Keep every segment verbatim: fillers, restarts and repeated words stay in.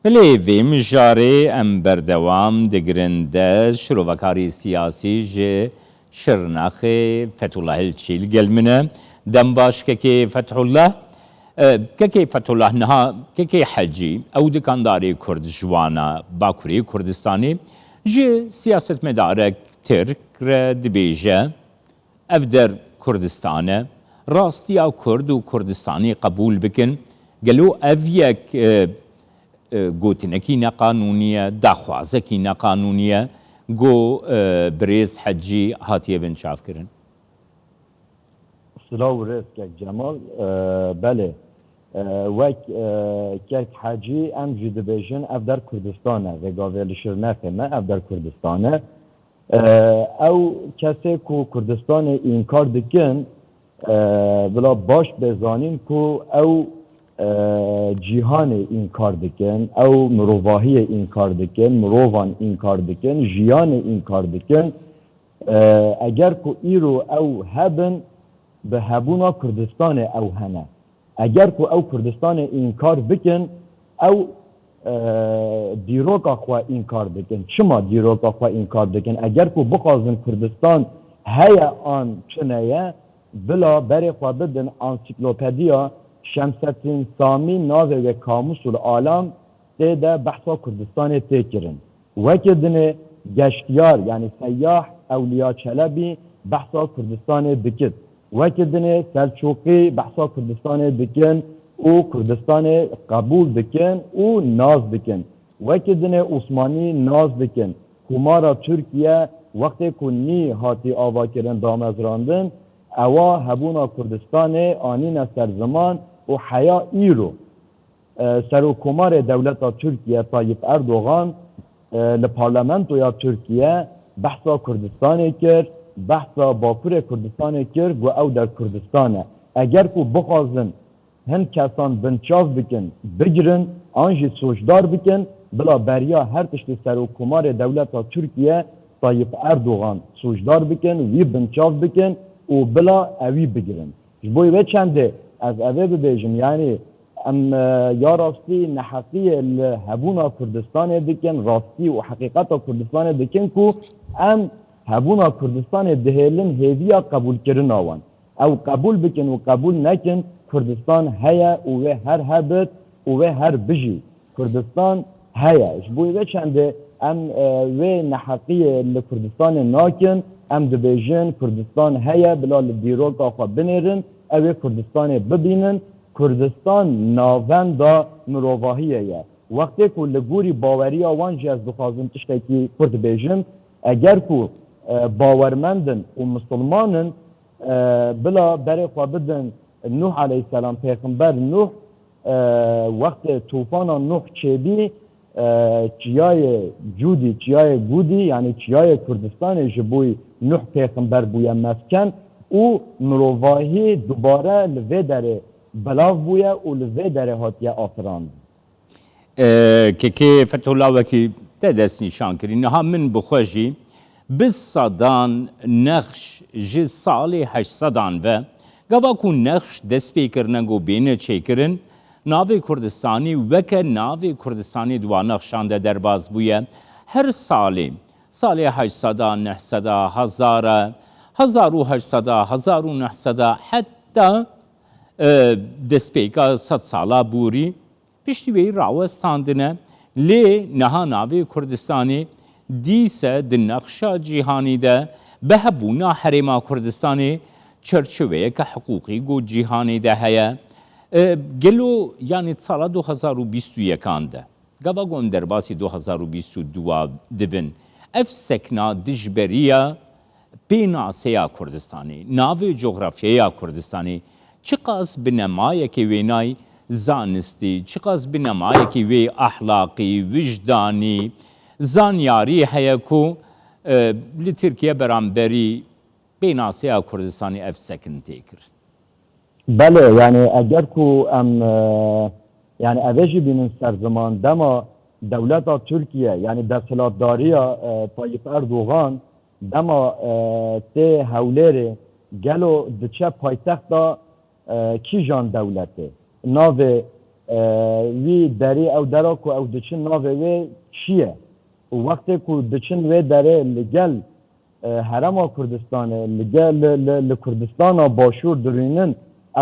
Belê, vê mijarê em berdewam digirin de şirovekarî siyasî ji Şirnexê Fethullah Elçî li gel min e. Dem baş kekê Fethullah. E, kekê Fethullah niha kekê Hecî, ew dikandarê Kurd ji wana Bakurê Kurdistanê, ji siyasetmedarek Tirk re dibêje, ev der Kurdistan e, rastiya Kurd û Kurdistanê qebûl bikin. Gelo ev yek, e, e, gotinekî neqanûnî ye, daxwazekî neqanûnî ye, ku, e, birêz Hecî hatiye binçavkirin? Silav û rêz kek Cemal. E, belê. E, wek, e, kek Hecî em jî dibêjin ev der Kurdistan e. Vê gavê li Şirnexê me ev der Kurdistan e. E, ew kesê ku Kurdistanê înkar dikin, e, bila baş bê zanîn ku ew, e, cîhanê înkar dikin, ew mirovahiyê înkar dikin, mirovan înkar dikin, jiyanê înkar dikin. E, eger ku îro ew hebin, bi hebûna Kurdistanê ew hene. Eger ku ew Kurdistanê înkar bikin, ew, e, dîroka xwe înkar dikin. Çima dîroka xwe înkar dikin? Eger ku bixwazin Kurdistan heye an çine ye, bila berê xwe bidin ansîklopediya Şemseddîn Samî, navê wê Kamusül Alam tê de behsa Kurdistanê tê kirin. Weke dinê geştiyar, yanî seyah Ewliya Çelebî behsa Kurdistanê dikit. Weke dinê Selçûqî behsa Kurdistanê dikin û Kurdistanê qebûl dikin û nas dikin. Weke dinê Osmanî nas dikin. Komara Tirkiye wextê ku nî hatî avakirin, damezrandin, ewa hebûna Kurdistanê anîne ser ziman û heya îro. E, Serokkomarê dewleta Tirkiye Tayyip Erdogan, e, li parlamentoya Tirkiye behsa Kurdistanê kir, behsa Bakurê Kurdistanê kir, got ew der Kurdistan e. Eger ku bixwazin hin kesan binçav bikin, bigirin, an jî sûcdar bikin, bila beriya her tiştî Serokkomarê dewleta Tirkiye Tayyip Erdogan sûcdar bikin, wî binçav bikin û bila ewî bigirin. Ji bo wê çendê ez evê bibêjim, yanî em, e, ya rastî neheqiyê li hebûna Kurdistanê dikin, rastî û heqîqeta Kurdistanê dikin ku em hebûna Kurdistanê dihêlin hêviya qebûlkirina wan. Ew qebûl bikin û qebûl nekin, Kurdistan heye û wê her hebit û wê her bijî. Kurdistan heye. Ji bo vê çendê em, e, wê neheqiyê li Kurdistanê nakin. Em dibêjin Kurdistan heye, bila li dîroka xwe binêrin, ew ê Kurdistanê bibînin. Kurdistan navenda mirovahiyê ye. Wextê ku li gorî baweriya wan jî ez dixwazim tiştekî kurt bêjim, eger ku, e, bawermend in û misilman in, e, bila berê xwe bidin Nuh aleyhisselam, pêxember Nuh, e, wextê tûfana Nuh çêbî, e, çiyayê Cûdî, çiyayê Gûdî, yanî çiyayê Kurdistanê ji bo Nuh pêxember bûye mesken û mirovahî dubare li vê derê belav bûye û li vê derê hatiye afirandin. E, kekê Fethullah wekî te destnîşan kirî. Niha min bi xwe jî bi sedan nexş ji salê heşt sedan ve, gava ku nexş dest pê kirine ku bêne çêkirin, navê Kurdistanî weke navê Kurdistanî di wan nexşan de derbas bûye. Her salê, salê heşt seda, neh seda, hezara, hezar û heşt seda, hezar û neh seda, heta, e, destpêka sed sala borî, piştî wê rawestandine, lê niha navê Kurdistanê dîse di nexşa cîhanî de bi hebûna Herêma Kurdistanê çerçeveyeke hiqûqî ku cîhanê de heye. E, gelo, yanî sala du hezar û bîst û yekan de, gava ku em derbasî du hezar û bîst û dua dibin, ev sekna dijberiya pênaseya Kurdistanê, navê cografyaya Kurdistanê, çiqas binemayekê wênay zanistî, çiqas binemayekê wê ahlaqî, wijdanî, zanyarî heye ku, e, li Tirkiye beramberî pênaseya Kurdistanê ev sekin tê kir? Belê, yanî eger ku em, e, yanî evê jî bînin ser ziman, dema dewleta Tirkiye, yanî desthilatdariya, e, Tayyip Erdogan, dema, e, tê Hewlêrê, gelo diçe paytexta, e, kîjan dewletê? Navê, e, wî derê, ew dera ku ew diçin navê wê çi ye? Û wextê ku diçin wê derê li gel, e, Herêma Kurdistanê, li gel, li, li, li Kurdistana Başûr dirûnin,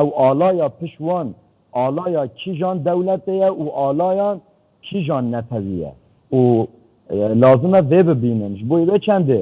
ew alaya piş wan, alaya kîjan dewletê ye û alayan kîjan netewî ye? Û, e, lazim e vê bibînin. Ji bo vê çendê,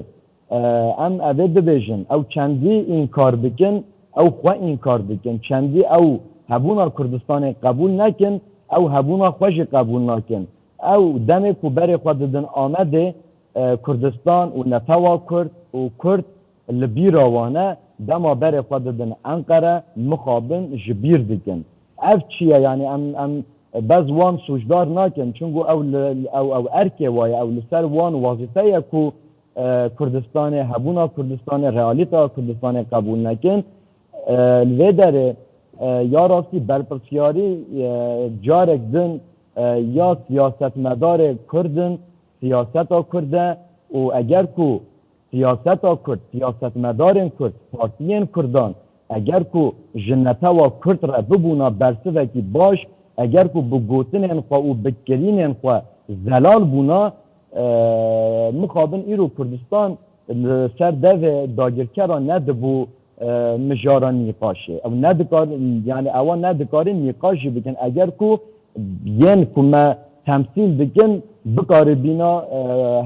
e, em evê dibêjin, ew çendî înkar bikin, ew xwe înkar dikin. Çendî ew hebûna Kurdistanê qebûl nekin, ew hebûna xwe jî qebûl nakin. Ew demê ku berê xwe didin Amedê, e, Kurdistan û netewa Kurd û Kurd li bîra wan e, dema berê xwe didin Enqere, mixabin ji bîr dikin. Ev çi ye? Yanî em, em bes wan sûcdar nakin, çunku ew li, ew, ew erkê wa ye, ew li ser wan wezîfe ye ku, e, Kurdistanê, hebûna Kurdistanê, realîteya Kurdistanê qebûl nekin. E, li vê derê, e, ya rastî berpirsiyarî, e, carek din, e, ya siyasetmedarê Kurd in, siyaseta Kurd e û eger ku siyaseta Kurd, siyasetmedarên Kurd, partiyên Kurdan, eger ku ji netewa Kurd re bibûna bersivekî baş, eger ku bi gotinên xwe û bi kirînên xwe zelal bûna, e, mixabin îro Kurdistan li ser devê dagirkera nedibû, e, mijara nîqaşê. Ew nedikar-, yani ewa nedikarin nîqaş jî bikin. Eger ku yên ku me temsîl dikin, bikaribîna, e,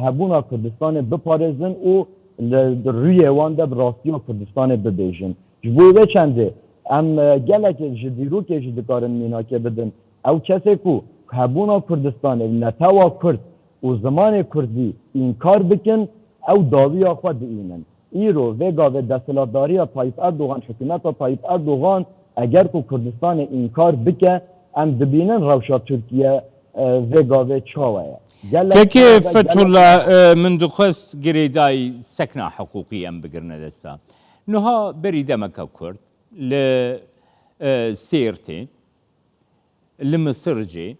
hebûna Kurdistanê biparêzin û li rûyê wan de bi rastiya Kurdistanê bibêjin. Ji bo vê çendê em, e, gelekê ji dîrokê jî dikarin mînakê bidin. Ew kesê ku hebûna Kurdistanê, netewa Kurd û zimanê Kurdî înkar bikin, ew dawiya xwe diînin. Îro vê gavê desthilatdariya Tayyip Erdogan, hikûmeta Tayyip Erdogan, eger ku Kurdistanê înkar bike, em dibînin rewşa Tirkiye, e, vê gavê çawa ye. Gelek Kekê çawa be, gelek Fethullah, e, min dixwest girêdayî sekna hiqûqî em bigirine desta. Niha berî demeke kurt li, e, Sêrtê, li Misircê,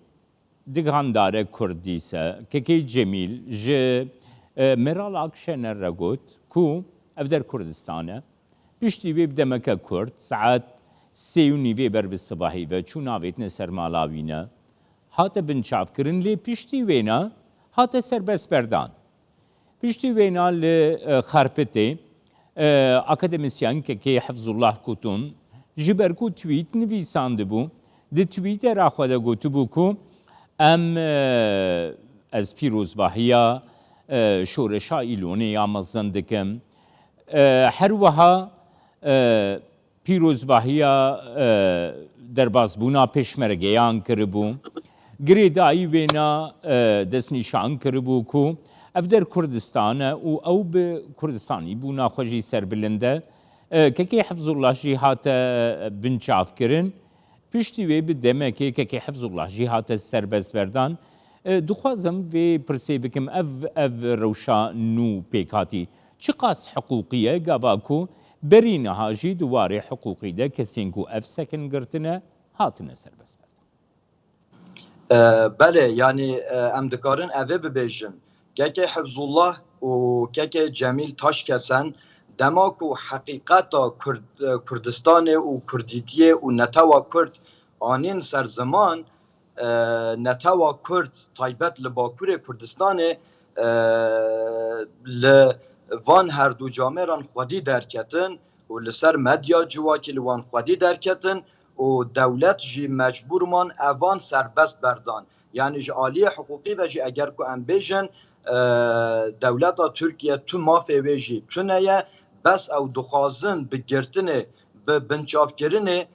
Digan Dare Kurd dîse, Kekê Cemîl ji, e, Meral Akşener re got ku ev der Kurdistan e. Piştî wê bi demeke kurt, saet sê û nîvê ber bi sibahî ve çû navêtine ser mala wî ne. Hate binçavkirin, lê piştî wêna hate serbestberdan. Piştî wêna li, e, Xarpitê, e, akademisyen Kekê Hifzullah Kutun, ji ber ku tweet nivîsandibû, di Twittera xwe de gotibû ku em, e, ez pîrozbahiya, e, şoreşa Îlonê ya mezin dikim. E, her wiha, e, pîrozbahiya, e, derbasbûna pêşmergeyan kiribû. Girêdayî wêna, e, destnîşan kiribû ku ev der Kurdistan e û ew bi Kurdistanî bûna xwe jî serbilind e. E, Kekê Hifzullah jî hate, e, binçavkirin. Piştî wê bi demekê Kekê Hifzullah jî hate serbestberdan. E, dixwazim vê pirsê bikim, ev, ev rewşa nû pêk hatî çiqas hiqûqî ye, gava ku berî niha jî di warê hiqûqî de kesên ku ev sekin girtine, hatine serbestberdan? E, belê, yanî, e, em dikarin evê bibêjin. Kekê Hifzullah û Kekê Cemîl Taşkesen dema ku heqîqeta Kurd-, e, Kurdistanê û Kurdîtiyê û netewa Kurd anîn ser ziman, e, netewa Kurd, taybet li Bakurê Kurdistanê, e, li van herdu camêran xwedî derketin û li ser medya civakî li wan xwedî derketin û dewlet jî mecbûr man evan serbest berdan. Yanî ji aliyê hiqûqî ve jî eger ku em bêjin, e, dewleta Tirkiye tu mafê wê jî tune ye, bes ew dixwazin bi girtinê, bi binçavkirinê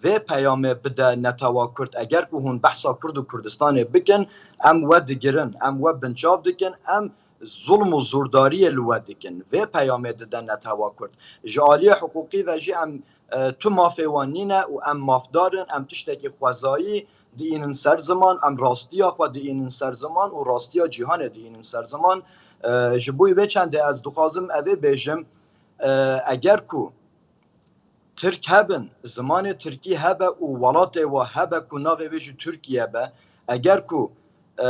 vê peyamê bide netewa Kurd. Eger ku hûn behsa Kurd û Kurdistanê bikin, em we digirin, em we binçav dikin, em zulm û zordariyê li we dikin. Vê peyamê dide netewa Kurd. Ji aliyê hiqûqî ve jî em, e, tu mafê wan nîne û em mafdar in, em tiştekî xwezayî diînin ser ziman, em rastiya xwe diînin ser ziman û rastiya cîhanê diînin ser ziman. E, ji bo vê çendê ez dixwazim evê bêjim, e, eger ku Tirk hebin, zimanê Tirkî hebe û welatê we hebe ku navê wê jî Tirkiye be, eger ku, e,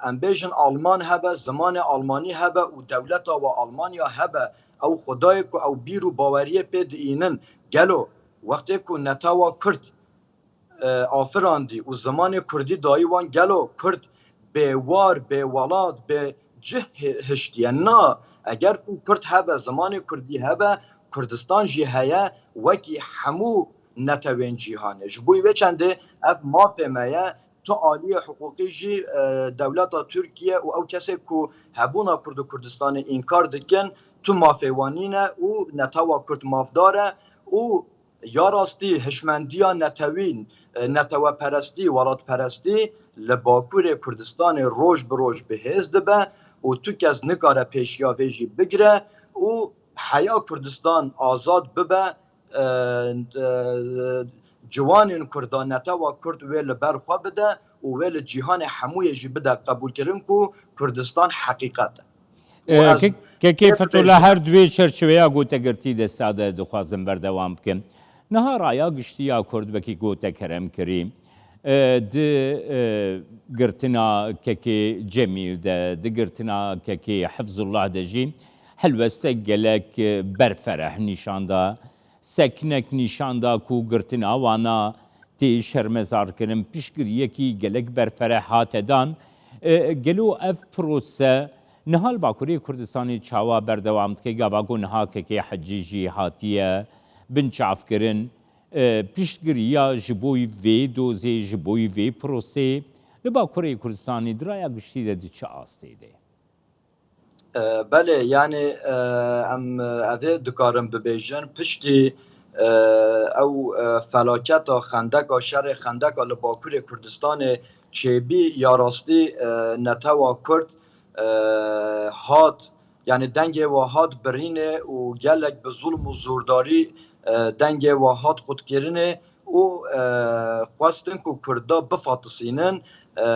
em bêjin Alman hebe, zimanê Almanî hebe û dewleta we Almanya hebe, ew xwedayê ku ew bîr û baweriyê pê diînin, gelo wextê ku netewa Kurd e, afirandî û zimanê kurdî dayî wan, gelo kurd bêwar, bêwelat, bê cih hi-, hiştiye? Na, eger ku kurd hebe, zimanê kurdî hebe, Kurdistan jî heye wekî hemû netewên cîhanê. Ji bo wê çendê ev mafê me ye. Tu aliyê hiqûqî jî, e, dewleta Tirkiye û ew kesê ku hebûna Kurd û Kurdistanê înkar dikin, tu mafê wan nîne û netewa Kurd mafdar e û ya rastî hişmendiya netewî, e, neteweperestî, welatperestî li Bakurê Kurdistanê roj bi roj bi hêz dibe û tu kes nikare pêşiya vê jî bigire û heya Kurdistan azad bibe, e, e, ciwanên Kurda, netewa Kurd wê li ber xwe bide û wê li cîhanê hemûyê jî bide qebûlkirin ku Kurdistan heqîqet e. Û E, ez ke-, Kekê Fetullah, her di wê çerçeveya gotegirtî de sade dixwazim berdewam bikim. Niha raya giştî ya Kurd wekî gote kerem kirî, e, di, e, girtina Kekê Cemîl de, di girtina Kekê Hifzullah de jî helweste gelek, e, berfereh nîşan da. Seknek nîşan da ku girtina wana tê şermezarkirin, piştgiriyekî gelek berfereh hate dan. E, gelo ev prose niha li Bakurê Kurdistanê çawa berdewam dike? Gava ku niha Kekê Hecî jî hatiye binçavkirin, e, piştgiriya ji bo vê dozê, ji bo vê proseyê li Bakurê Kurdistanê di raya giştî de di çi astê de ye? E, belê, yanî, e, em, e, evê dikarin bibêjin, piştî, e, ew, e, felaketa xendeka, şerê xendeka li Bakurê Kurdistanê çêbî, ya rastî, e, netewa Kurd, e, hat, yanî dengê we hat birînê û gelek bi zulm û zordarî, e, dengê we hat qutkirinê û, e, xwestin ku Kurda bifatisînin. E,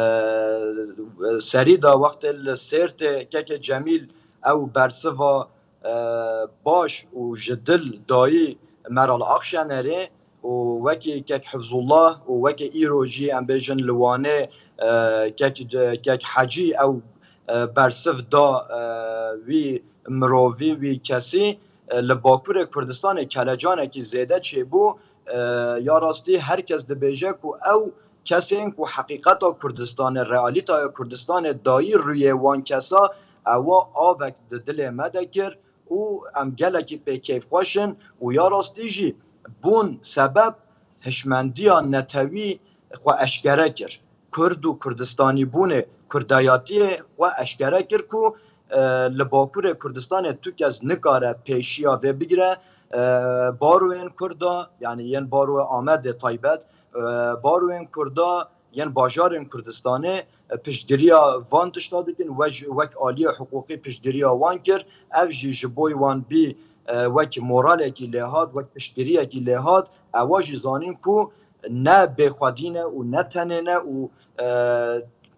serî de wextê li Sêrtê Kekê Cemîl ew bersiva, e, baş û ji dil dayî Meral Akşenerê û wekî Kek Hifzullah û wekî îro jî em bêjin li Wanê, e, Kek, Kek Hecî ew, e, bersiv da, e, wî mirovî, wî kesî, e, li Bakurê Kurdistanê kelecanekî zêde çêbû. E, ya rastî her kes dibêje ku ew kesên ku heqîqeta Kurdistanê, realîtaya Kurdistanê dayî rûyê wan kesa, ewa avek di dilê me de kir û em gelekî pê kêfxweş in û ya rastî jî bûn sebeb hişmendiya netewî xwe eşkere kir. Kurd û Kurdistanîbûnê, kurdayatiyê xwe eşkere kir ku, e, li Bakurê Kurdistanê tu kes nikare pêşiya vê bigire. E, baroyên Kurda, yanî yên baroyê Amedê taybet, e, baroyên Kurda yên bajarên Kurdistanê, e, piştgiriya van tişta dikin, wek, wek aliyê hiqûqî piştgiriya wan kir. Ev jî ji bo wan bî, e, wek moralekî lê hat, wek piştgiriyekî lê hat. Ewa jî zanîn ku ne bêxwedî ne û ne tenê ne û, e,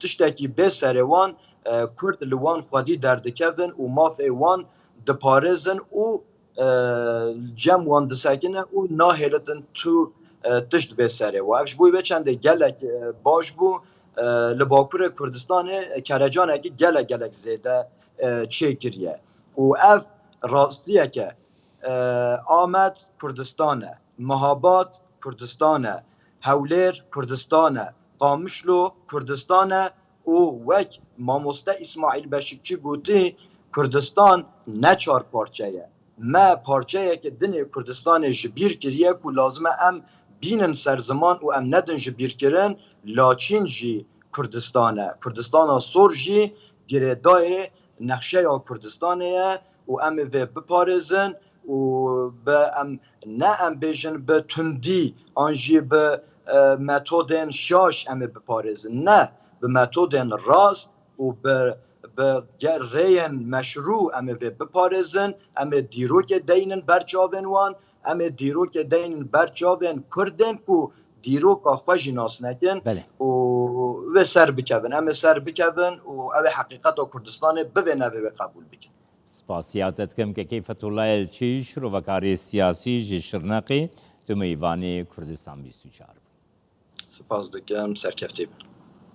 tiştekî bê serê wan, e, Kurd li wan xwedî derdikevin û mafê wan diparêzin û, e, cem wan disekine û nahêlitin tu, e, tişt bê serê wan. Ev ji bo vê çendê gelek, e, baş bû. E, li Bakurê Kurdistanê kerecanekî gelek gelek zêde, e, çêkiriye. Û ev rastiyeke, e, Amed Kurdistan e, Mihabad Kurdistan e, Hewlêr Kurdistan e, Qamişlo Kurdistan e û wek mamoste Îsmaîl Beşikçî gotî, Kurdistan ne çar parçe ye. Me parçeyeke dinê Kurdistanê ji bîr kiriye ku lazim e em bînin ser ziman û em nedin ji bîr kirin. Laçîn jî Kurdistan e. Kurdistana sor jî girêdayê nexşeya Kurdistanê ye û em ê vê biparêzin û bi em, ne em bêjin bi tundî an jî bi, e, metodên şaş em ê biparêzin. Ne, bi metodên rast û bi, bi ge-, rêyên meşrû em ê vê biparêzin. Em ê dîrokê deynin ber çavên wan. Em ê dîrokê deynin ber çavên Kurdên ku dîroka xwe jî nas nekin Belê. û wê ser bikevin. Em ê ser bikevin û ew ê heqîqeta Kurdistanê bivê nevê wê qebûl bikin. Spasiya te dikim Kekê Fetullah Elçî, şirovekarê siyasî ji Şirneqê, tu mêvanê Kurdistan bîst û çar bû. Spas dikim, serkeftî bin.